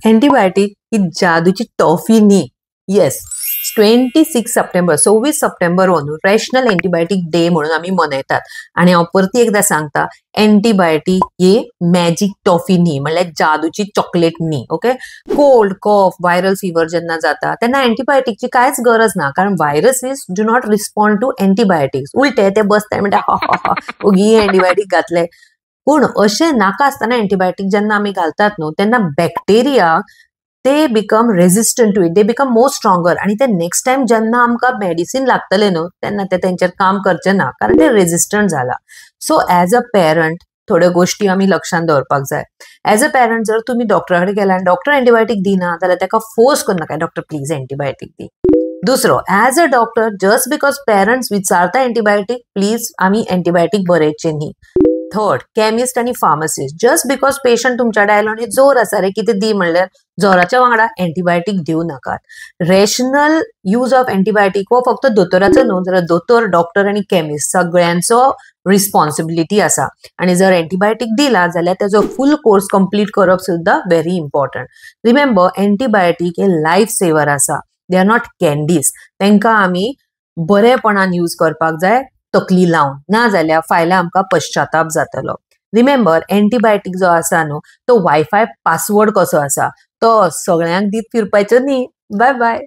Antibiotic ही जादूची toffee न्ही. येस, 26 सप्टेंबर, 26 सप्टेंबर हो न्हू नॅशनल एंटीबायोटीक डे म्हणून आमी मनयतात. आनी हांव परती एकदां सांगता, एंटीबायोटीक ही मॅजीक टॉफी न्ही, म्हणल्यार जादूची चॉकलेट न्ही. Okay, cold, cough, viral fever जेन्ना जाता तेन्ना एंटीबायोटीकची कांयच गरज ना, कारण viruses do not respond to antibiotics. उलटे ते बसता म्हणटा ओगी एंटीबायोटीक घातले. पूण अशें नाका आसतना एंटीबायोटीक जेन्ना आमी घालतात न्हू तेन्ना बॅक्टेरिया ते become resistant to it, they become more stronger. आनी ते नेक्स्ट टायम जेन्ना आमकां मेडिसीन लागतले न्हू तेन्ना ते तेंचेर काम करचे ना, कारण ते रेजिस्टंट जाला. सो एज अ पेरंट थोड्यो गोश्टी आमी लक्षांत दवरपाक जाय. एज अ पेरंट जर तुमी डॉक्टरा कडेन गेला आनी डॉक्टर एंटीबायोटीक दिना जाल्यार ताका फोर्स करनाका, डॉक्टर प्लीज एंटीबायोटीक दी. दुसरो, as a doctor just because parents विचारता एंटीबायोटीक, प्लीज आमी एंटीबायोटीक बरयचे न्ही. थर्ड, केमिस्ट आनी फार्मासिस्ट, जस्ट because patient तुमच्या कडेन आयलो आनी जोर आसा रे कितें दी म्हणल्यार जोराच्या वांगडा एंटीबायोटीक दिवं नाकात. रॅशनल यूज ऑफ एंटीबायोटीक हो फक्त दोतोराचो न्हू, जाल्यार दोतोर, डॉक्टर आनी केमिस्ट सगळ्यांचो रिस्पॉन्सिबिलिटी आसा. आनी जर एंटीबायोटीक दिला जाल्यार तेजो फूल कोर्स कंप्लीट करप सुद्दां व्हेरी इम्पॉर्टंट. रिमेंबर, एंटीबायोटीक हे लायफ सेवर आसा, they are not candies. तांकां आमी बरेपणान यूज करपाक जाय, तकली लावन, ना जाल्यार फायल्यां आमकां पश्चाताप जातलो. रिमेंबर, एंटीबायोटीक जो आसा न्हू तो वायफाय पासवर्ड कसो आसा, तो सगळ्यांक दीत फिरपाचो न्ही. बाय बाय.